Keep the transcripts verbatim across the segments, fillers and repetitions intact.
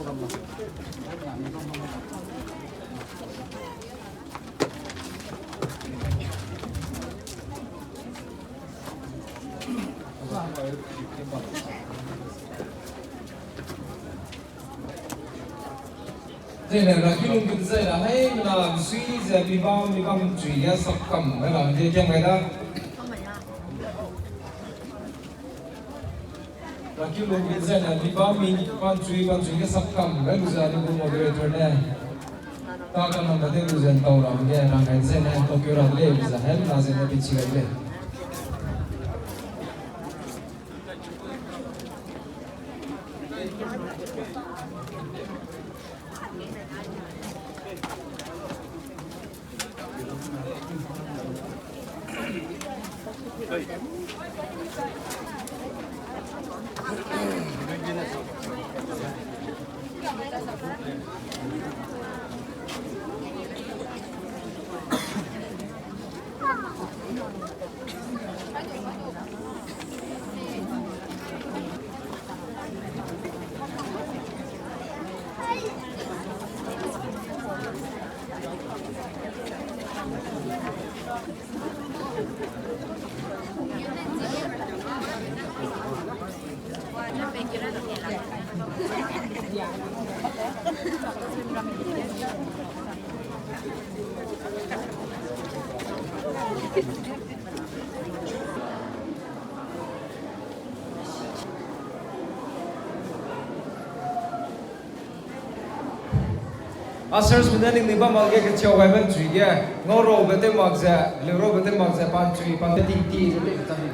Zene ra kilung kin zai ra hei mena sui ze mi bam mi bam chui ge sap kam me ra de kiang gai da. Ra kilung kin zai na mi bam mi pan chui pan chui ge sap kam me lu ze ni gu moderator ne. Ta ka nang ba de lu ze tau ra ge ra gai zene tau keu ra le lu ze hel na zene pi chi gai le. Ushers mine ning ni bam mak ge kecheu gai bam chui ge, ngau rabe tew mak ze, leu rabe tew mak ze, pan chui, pan te ting ti ze te ta ni.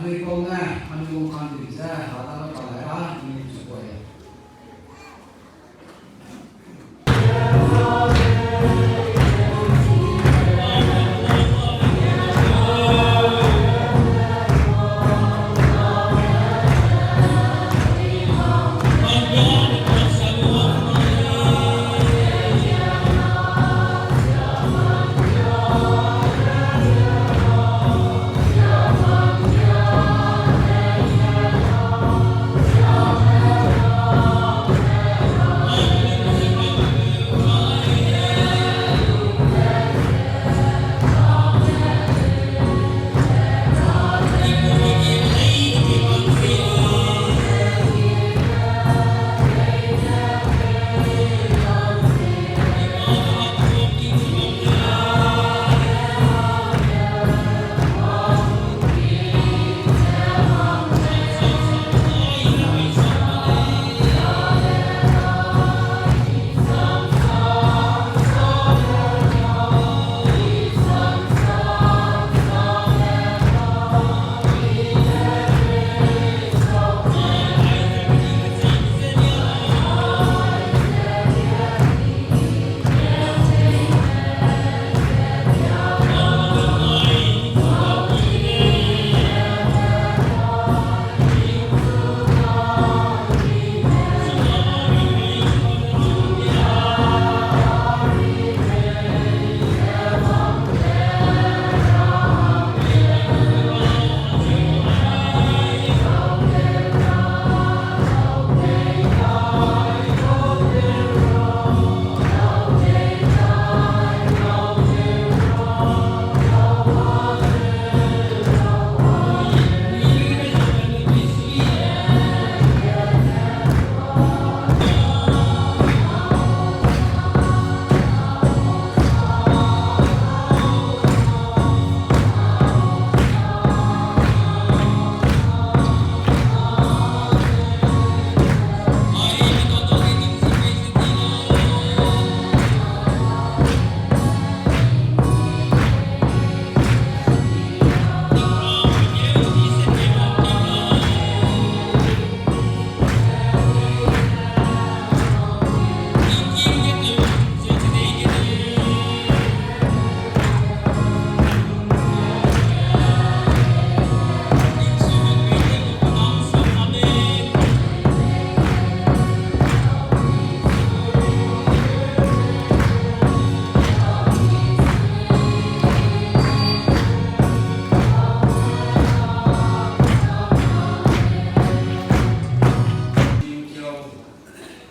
Anui pau ne, anui wangkang di ze, Hera dage pa lai ra, anui chu kua lei.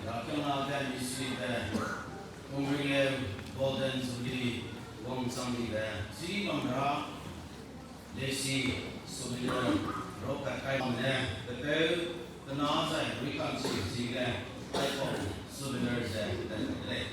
Rakena ge misui be, Tongreleu Golden Jubilee wangchang dibe, chi bam ra, lesi souvenir, roka kai bam ne, pepeu, pena zai rui kang chi ziegene, aipau souvenir ze, de lei.